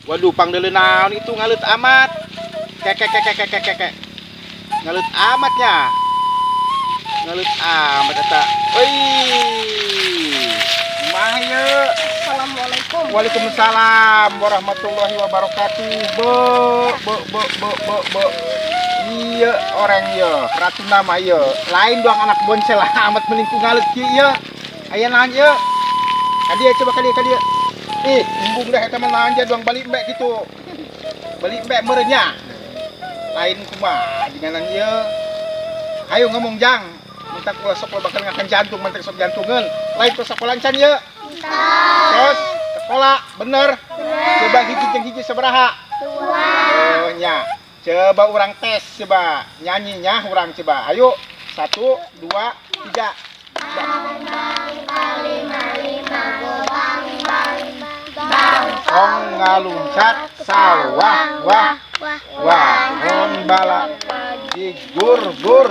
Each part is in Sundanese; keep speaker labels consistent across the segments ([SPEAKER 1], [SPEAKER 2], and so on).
[SPEAKER 1] Waduh, pangdeuleu naon itu ngaleut amat. Kek kek kek kek kek kek. Ngaleut amatnya. Ngaleut amat eta. Euy. Kumaha ieu?
[SPEAKER 2] Assalamualaikum.
[SPEAKER 1] Waalaikumsalam warahmatullahi wabarakatuh. Bo bo bo bo bo bo. Iya orang ieu, ratu nama ieu. Lain doang anak boncel amat melingkung ngaleut kieu ieu. Aya naon ieu? Ka dieu coba ka dieu ka dieu. Ih, embung dah eta mah naon doang balik mbek kitu. Balik mbek meureun nya. Lain kumaha dinganan ieu. Ayo ngomong jang. Minta kula sok bakal ngakan jantung, mantek sok jantungeun. Lain ke sekolah encan ieu. Terus sekolah bener. Coba hiji jeung hiji sabaraha?
[SPEAKER 2] Dua.
[SPEAKER 1] Oh nya. Coba urang tes coba nyanyinya urang coba. Ayo 1 2 3. Bangkong ngaluncat sawah wah wah bala jigur gur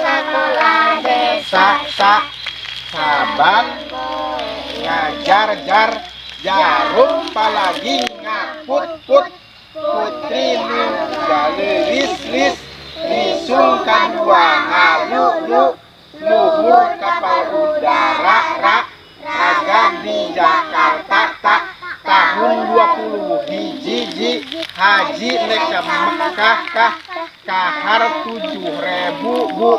[SPEAKER 2] Sekolah desa
[SPEAKER 1] sa sa saban ngajar jar jarum palagi ngaput put putri nu galelis lis lisung kadua ngalu lu luhur kapal udara ra raga di Jakarta tak tahun 20 hiji ji haji nek ka Mekah kah kahar 7.000 bu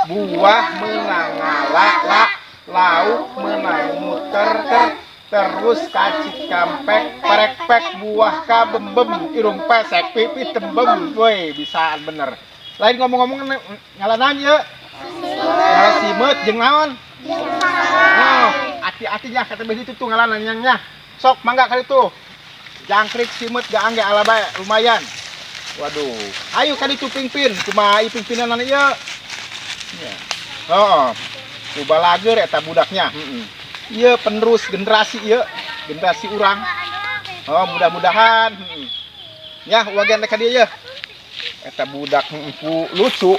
[SPEAKER 1] buah menang ngala la lauk menang muter ter terus kaci kampek prek pek buah ka bembem irung pesek pipi tembem woi bisaan bener lain ngomong-ngomong ngalanan ye ngala simeut jeung naon. Oh, hati-hatinya kata begitu tuh ngalanan nya sok mangga kali tuh jangkrik simeut gaang ge ala bae lumayan. Waduh, ayo kali tuh pingpin kumaha ieu pingpinan ieu ya. Oh, coba lager eta budaknya. Heeh. Ieu penerus generasi ieu, generasi urang. Oh, mudah-mudahan. Heeh. Nya wagian ka dieu ye. Eta budak ku lucu.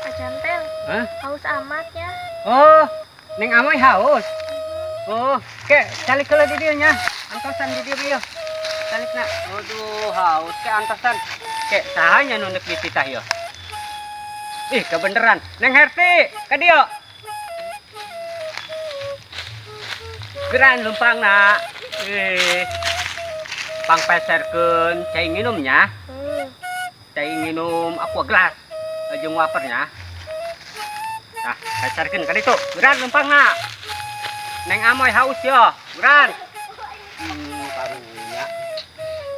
[SPEAKER 2] Acantel.
[SPEAKER 3] Hah?
[SPEAKER 2] Haus amat ya.
[SPEAKER 3] Oh, Neng Amoy haus. Oh, ke calik heula di dieu nya. Antosan di dieu ieu. Calikna. Waduh, haus ke antosan. Ke saha nya nu neuk dititah ieu? Ih, kebeneran. Neng Herti, ka dieu. Geran lumpangna. Ih. Pangpeserkeun cai nginum nya. Cai nginum aqua gelas. Jeung wapernya. Nah, peserkeun ka ditu. Geran lumpangna. Neng Amoy haus yo. Geran. Karunya.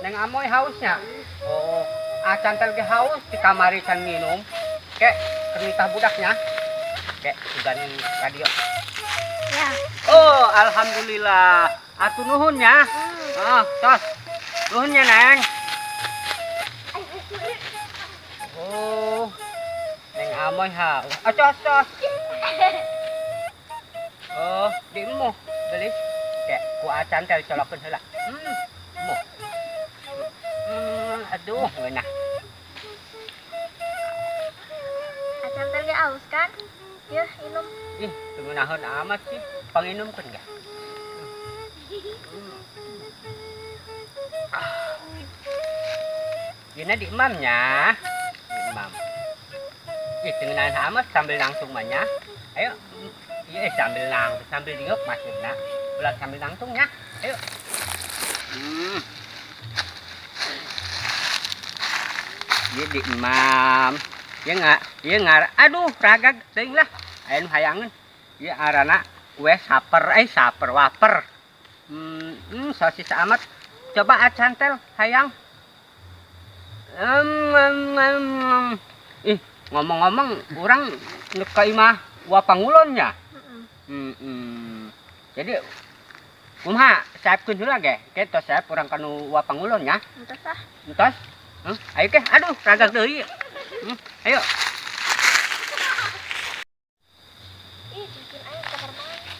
[SPEAKER 3] Neng Amoy hausnya. Oh, acan tel ge haus di kamari can nginum. Kek, kernitah budaknya. Kek, ugan ka dieu.
[SPEAKER 2] Ya.
[SPEAKER 3] Oh, alhamdulillah. Atuh nuhun nya. Oh, tos. Nuhun nya, Neng. Oh. Neng Amoy haus. Ah, tos, tos. Oh, di emuh, gelis. Kek, ku acan tel colokeun heula. Emuh. Aduh, ngeunah.
[SPEAKER 2] Acan tel ge aus kan? Yeuh, inum.
[SPEAKER 3] Ih, ngeunaheun amat sih. Panginumkeun ge. Dina di emamnya. Di emam. Ih, ngeunaheun amat sambil langsung mah nya. Ayo. Iya, sambil nang, sambil diuk maksudna. Ulah sambil nangtung nya. Ayo. Ieu di emam. Ieu nggak, ieu ngar. Aduh, ragag teuing lah. Aya nu hayangeun. Ieu arana kue saper, saper waper. Sosis amat. Coba acan tel hayang. Ih, ngomong-ngomong urang neuk ka imah wa pangulonnya. Jadi kumaha saepkeun heula ge? Ke tos saep urang kanu wa pangulon nya.
[SPEAKER 2] Entos ah.
[SPEAKER 3] Entos? Ayo ke. Aduh, ragag deui. Ayo.
[SPEAKER 2] Ih, bikin aing kamar mandi.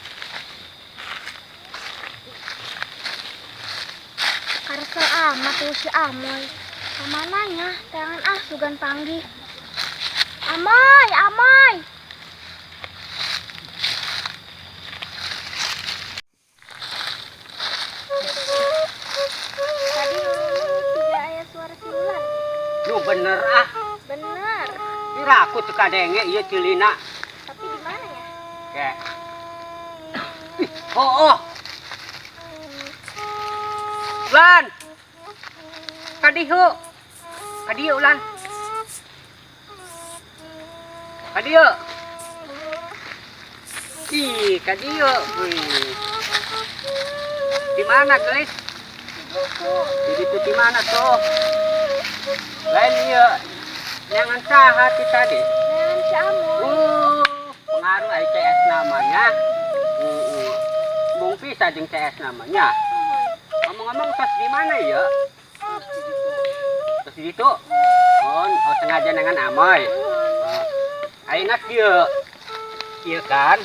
[SPEAKER 2] Karesel amat tuh si Amoy. Kamananya? Tangan ah sugan panggih. Amoy, Amoy.
[SPEAKER 3] Ku teu kadenge ieu ceulina.
[SPEAKER 2] Tapi di mana ya?
[SPEAKER 3] Ke. Ih, oh. Lan. Kadieu. Kadieu, Lan. Kadieu. Ih, kadieu. Wih. Di mana, Geulis?
[SPEAKER 2] Di situ.
[SPEAKER 3] Di situ di mana tuh? Lain ieu. Jangan saha ti tadi.
[SPEAKER 2] Dengan si Amoy.
[SPEAKER 3] Pengaruh ICS namanya. Bung bisa jeung CS namanya. Ngomong-ngomong tos di mana ya?
[SPEAKER 2] Terus di situ.
[SPEAKER 3] Tos di situ. Oh, sengaja dengan Amoy. Oh. Ayeuna kieu. Kieu kan.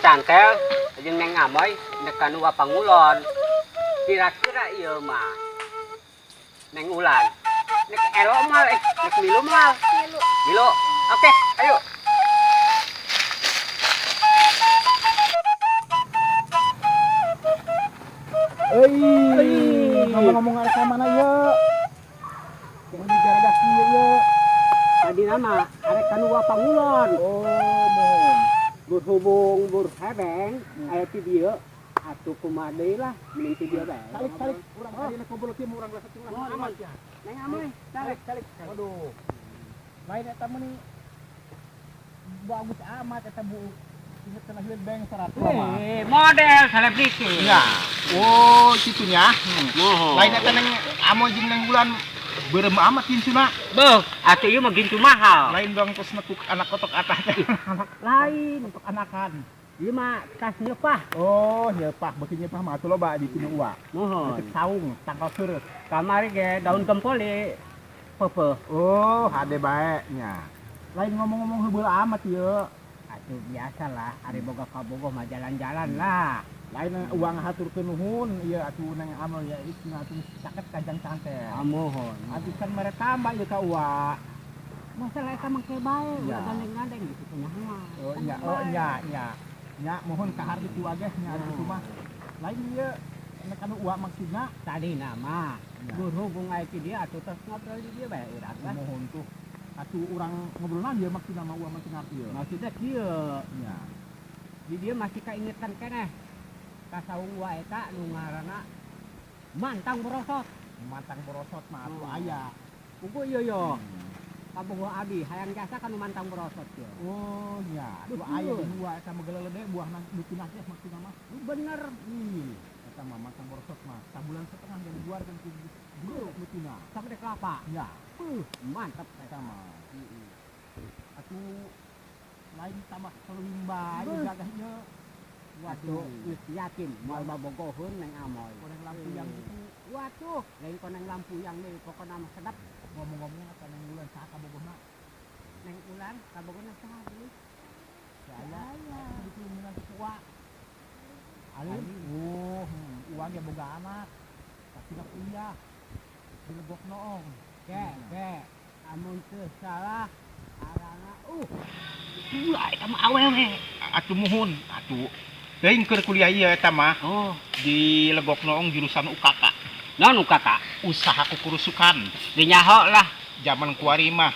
[SPEAKER 3] Cantel jeung Neng Amoy ndek ka nu pangulon. Kira-kira ieu mah Neng Ulan. Nek elo mal nek milu mal.
[SPEAKER 2] Milu.
[SPEAKER 3] Milu. Oke, ayo.
[SPEAKER 1] Euy, ngomong-ngomong arek ka mana ieu? Mun digaradah kieu ieu.
[SPEAKER 3] Tadi nama arek ka nu pangulon.
[SPEAKER 1] Oh, mohon.
[SPEAKER 3] Berhubung burhebeng aya ti dieu atuh kumaha deui lah mending ti dieu bae.
[SPEAKER 1] Salik salik urang tadi nek ngobrol kieu urang rasa curang
[SPEAKER 3] Mohon,
[SPEAKER 1] amat
[SPEAKER 3] mohon.
[SPEAKER 1] ya.
[SPEAKER 3] Neng Amoy,
[SPEAKER 1] Salik
[SPEAKER 3] salik.
[SPEAKER 1] salik. Waduh. Lain eta mah nih bagus amat eta bu. Ingat kena hilir beng 100 mah.
[SPEAKER 3] Eh, model selebriti.
[SPEAKER 1] Ya. Oh, kitunya.
[SPEAKER 3] Mohon.
[SPEAKER 1] Lain eta neng Amoy jeung Neng Wulan beureum amat gincuna.
[SPEAKER 3] Beuh, atuh ieu mah gincu mahal.
[SPEAKER 1] Lain dong terus nekuk anak kotok atah teh. Anak
[SPEAKER 3] Lain.
[SPEAKER 1] untuk anakan.
[SPEAKER 3] Ieu mah tas nyeupah.
[SPEAKER 1] Oh, nyeupah, beuki nyeupah mah atuh loba di tinu uwa.
[SPEAKER 3] Mohon.
[SPEAKER 1] Deket saung, tangkal seureut.
[SPEAKER 3] Kamari ge daun gempol di peupeeh.
[SPEAKER 1] Oh, hade bae nya. Lain ngomong-ngomong heubeul amat ieu.
[SPEAKER 3] Atuh biasa lah, ari boga kabogoh mah jalan-jalan lah.
[SPEAKER 1] Lain uang haturkeun nuhun ieu atuh Neng Amoy ya ieu atuh caket kajang cantel.
[SPEAKER 3] Amohon.
[SPEAKER 1] Atuh kan mere tambah ieu ka uwa.
[SPEAKER 3] Masalah eta mah ke bae,
[SPEAKER 1] Ya.
[SPEAKER 3] ulah gandeng-gandeng gitu kunyahoan.
[SPEAKER 1] Oh iya, oh iya, iya. Nya mohon kaharti ku ageh nya atuh mah. Lain ieu nek anu uwa maksudna
[SPEAKER 3] Tadi nama
[SPEAKER 1] Ya.
[SPEAKER 3] berhubung aya ti dieu atuh tos ngobrol di dieu bae urang lah.
[SPEAKER 1] Mohon tuh. Atuh urang ngobrolna ieu maksudna mah uwa mah teu ngarti ieu.
[SPEAKER 3] Maksudnya kieu,
[SPEAKER 1] Nya.
[SPEAKER 3] di dieu masih kaingetan keneh. Ka saung wa eta nu ngaranna Mantang Borosot.
[SPEAKER 1] Mantang Borosot mah atuh
[SPEAKER 3] Hmm.
[SPEAKER 1] aya.
[SPEAKER 3] Puguh ieu yo. Kabogoh abi hayang jasa kanu Mantang Borosot yo.
[SPEAKER 1] Oh nya, atuh
[SPEAKER 3] Betul.
[SPEAKER 1] aya di dua eta mah gelede buahna bikin akeh maksudna mah.
[SPEAKER 3] Bener.
[SPEAKER 1] Ih, eta mah Mantang Borosot mah sabulan setengah jadi buarkeun ku gede betina.
[SPEAKER 3] Sampai kelapa.
[SPEAKER 1] Ya,
[SPEAKER 3] Mantap
[SPEAKER 1] eta mah. Atuh lain tambah keleuwing bae
[SPEAKER 3] Beuh.
[SPEAKER 1] gagah ieu.
[SPEAKER 3] Waduh,
[SPEAKER 1] Waduh,
[SPEAKER 3] geus yakin moal babogoheun Neng Amoy.
[SPEAKER 1] koneng lampu yang gitu.
[SPEAKER 3] Waduh, lain koneng lampu yang deui pokona mah sedap.
[SPEAKER 1] Ngomong-ngomong eta Neng Wulan saha kabogohna?
[SPEAKER 3] Neng Ulan kabogohna saha deui?
[SPEAKER 1] Saya itu minang tua. Alim, oh, uang ya boga anak. Tapi nak kuliah. Di Legok Noong.
[SPEAKER 3] Ke, ke, amun teu salah arana ulah eta mah awewe.
[SPEAKER 1] Atuh muhun, atuh. Teuing keur kuliah ieu eta mah
[SPEAKER 3] Oh,
[SPEAKER 1] di Legok Noong jurusan UKK,
[SPEAKER 3] naon UKK?
[SPEAKER 1] usaha kukurusukan.
[SPEAKER 3] Dinyaho lah.
[SPEAKER 1] Zaman kuari mah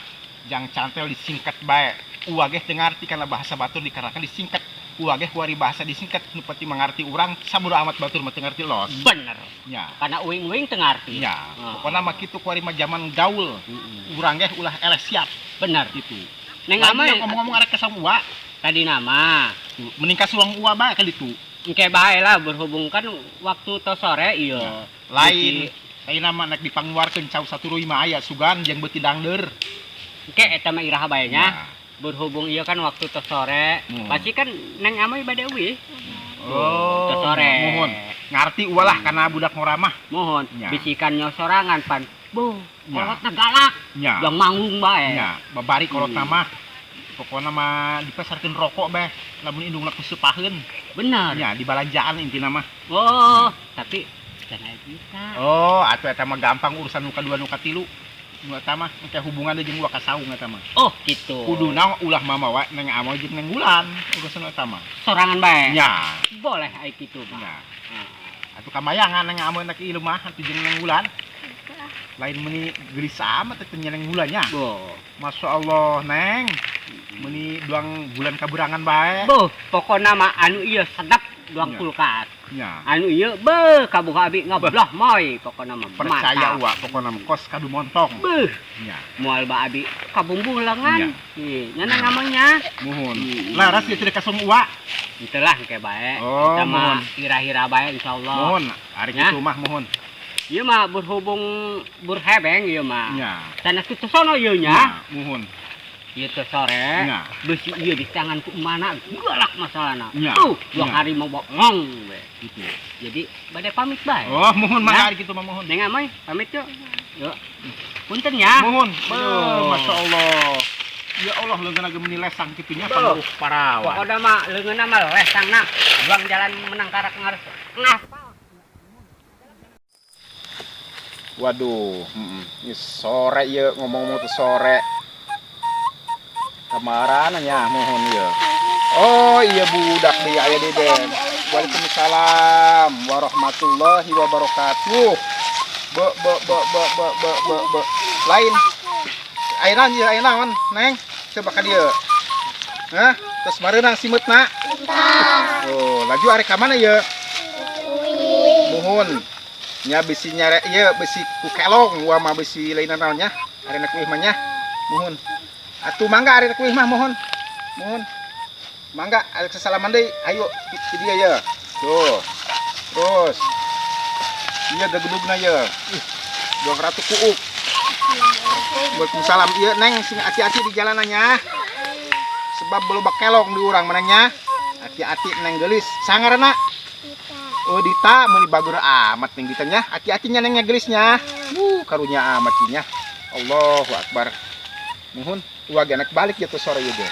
[SPEAKER 1] jang cantel disingkat bae. Uwa ge teu ngarti kana bahasa batur dikarenakan disingkat. Uwa ge kuari bahasa disingkat nu penting mengerti urang sabodo amat batur mah teu ngarti los.
[SPEAKER 3] Bener.
[SPEAKER 1] Nya.
[SPEAKER 3] Karena uing-uing teu ngarti.
[SPEAKER 1] Nya,
[SPEAKER 3] Oh.
[SPEAKER 1] pokona mah kitu kuari mah zaman gaul.
[SPEAKER 3] Heeh.
[SPEAKER 1] Urang ge ulah eleh siap
[SPEAKER 3] Bener.
[SPEAKER 1] gitu.
[SPEAKER 3] Neng
[SPEAKER 1] Lain
[SPEAKER 3] Amoy
[SPEAKER 1] ngomong-ngomong arek ka uwa,
[SPEAKER 3] tadi nama
[SPEAKER 1] mending ka suang uwa bae ka ditu.
[SPEAKER 3] engke bae lah berhubung kan waktu to sore ieu.
[SPEAKER 1] Lain lain mah nek dipanguarkeun cau saturuy mah aya sugan jeung beuti dangdeur.
[SPEAKER 3] Engke eta mah iraha bae nya.
[SPEAKER 1] Nah.
[SPEAKER 3] Berhubung ieu kan waktu to sore,
[SPEAKER 1] Hmm.
[SPEAKER 3] pasti kan Neng Amoy bade uih.
[SPEAKER 1] Oh,
[SPEAKER 3] to sore.
[SPEAKER 1] Mohon. Ngarti uwa lah kana budak ngora mah.
[SPEAKER 3] Mohon
[SPEAKER 1] Nya.
[SPEAKER 3] bisikan nyosorangan pan. Boh,
[SPEAKER 1] Nya.
[SPEAKER 3] kolotna galak,
[SPEAKER 1] Nya.
[SPEAKER 3] yang manggung bae.
[SPEAKER 1] Nya, babari kolot
[SPEAKER 3] Hmm.
[SPEAKER 1] mah. Pokona mah dipasarkeun rokok bae, lamun indungna kusupaheun.
[SPEAKER 3] Bener.
[SPEAKER 1] Nya, di balanjaan intina mah.
[SPEAKER 3] Oh, tapi can aya kita.
[SPEAKER 1] Oh, atuh eta mah gampang urusan nu kadua nu katilu. Nu eta mah engke hubungan jeung uwa ka saung eta mah.
[SPEAKER 3] Oh, gitu.
[SPEAKER 1] Kuduna ulah mamawa Neng Amoy jeung Neng Wulan urusan eta mah.
[SPEAKER 3] Sorangan bae.
[SPEAKER 1] Nya,
[SPEAKER 3] Boleh ai kitu mah.
[SPEAKER 1] nya. Atuh kamayangan Neng Amoy nek ieu mah atuh jeung Neng Wulan.
[SPEAKER 2] Bisa.
[SPEAKER 1] Lain meni gelis amat teh nyeleng hulanya.
[SPEAKER 3] Boh.
[SPEAKER 1] Masya Allah, Neng. Meni duang bulan kaburangan bae.
[SPEAKER 3] Boh, pokona mah anu ieu sedap duang
[SPEAKER 1] Nya.
[SPEAKER 3] Kulkas.
[SPEAKER 1] Nya.
[SPEAKER 3] Anu ieu beuh kabuka abi ngablah moy pokona mah.
[SPEAKER 1] Percaya
[SPEAKER 3] mantap.
[SPEAKER 1] Uwa pokona mah kos kadu montong.
[SPEAKER 3] Beuh,
[SPEAKER 1] Nya.
[SPEAKER 3] Moal ba abi kabumbulangan. Ih, nya nang namanya.
[SPEAKER 1] Muhun.
[SPEAKER 3] Hmm.
[SPEAKER 1] Laras ya tidak kasong uwa.
[SPEAKER 3] Itulah engke bae.
[SPEAKER 1] Oh,
[SPEAKER 3] Kita mah
[SPEAKER 1] muhun.
[SPEAKER 3] ira-ira bae insyaallah.
[SPEAKER 1] Muhun, ari
[SPEAKER 3] Ya.
[SPEAKER 1] kitu mah muhun.
[SPEAKER 3] Ieu mah berhubung berhebeng ieu mah.
[SPEAKER 1] Nya.
[SPEAKER 3] Sanes kitu sono ieu nya.
[SPEAKER 1] Nya, muhun.
[SPEAKER 3] Ieu teh sore.
[SPEAKER 1] Nya.
[SPEAKER 3] Besi ieu di tangan ku mana galak masalahna.
[SPEAKER 1] Nya.
[SPEAKER 3] Tuh, dua
[SPEAKER 1] Nya.
[SPEAKER 3] Hari mau ngong we.
[SPEAKER 1] Gitu.
[SPEAKER 3] Jadi bade pamit bae.
[SPEAKER 1] Oh, muhun mah
[SPEAKER 3] Ya.
[SPEAKER 1] ari kitu mah muhun.
[SPEAKER 3] Neng Amoy, pamit yuk. Yuk. Punten ya.
[SPEAKER 1] Muhun.
[SPEAKER 3] Aduh.
[SPEAKER 1] Beuh, Masya Allah. Ya Allah, leungeun ge meni lesang kitu nya
[SPEAKER 3] Beuh.
[SPEAKER 1] pangaruh parawan.
[SPEAKER 3] Pokoknya mah leungeunna mah lesangna buang jalan menang karak ngares. Ngaspal.
[SPEAKER 1] Waduh, Ini sore ya ngomong-ngomong tuh sore. Kemarin nya mohon ya. Oh iya budak di aya di den. Waalaikumsalam warahmatullahi wabarakatuh. Be be be be be be be be. Lain. Aya naon ieu, aya naon, Neng? Coba ka dieu. Hah? Terus mareunang simeutna? Oh, laju arek ka mana ieu? Muhun. Nya bisi nyare ieu bisi ku kelong gua mah bisi lain naon nya. Ari nak mah nya. Muhun. Atuh mangga ari nak mah muhun. Muhun. Mangga ari sasalaman deui. Ayo ki dieu ye. Tuh. Terus. Ieu gagedugna ye. Ih, 200 kuuk. Waalaikumsalam. Ieu Neng sing hati-hati di jalanannya. Sebab belum kelong di urang mananya. Hati-hati Neng gelis. Sangarana? Oh Dita, meni bagus amat Neng Dita nya. Hati-hatinya Nengnya gelisnya. Karunya amat nya. Allahu Akbar. Muhun, uwa anak balik ya tuh sore juga.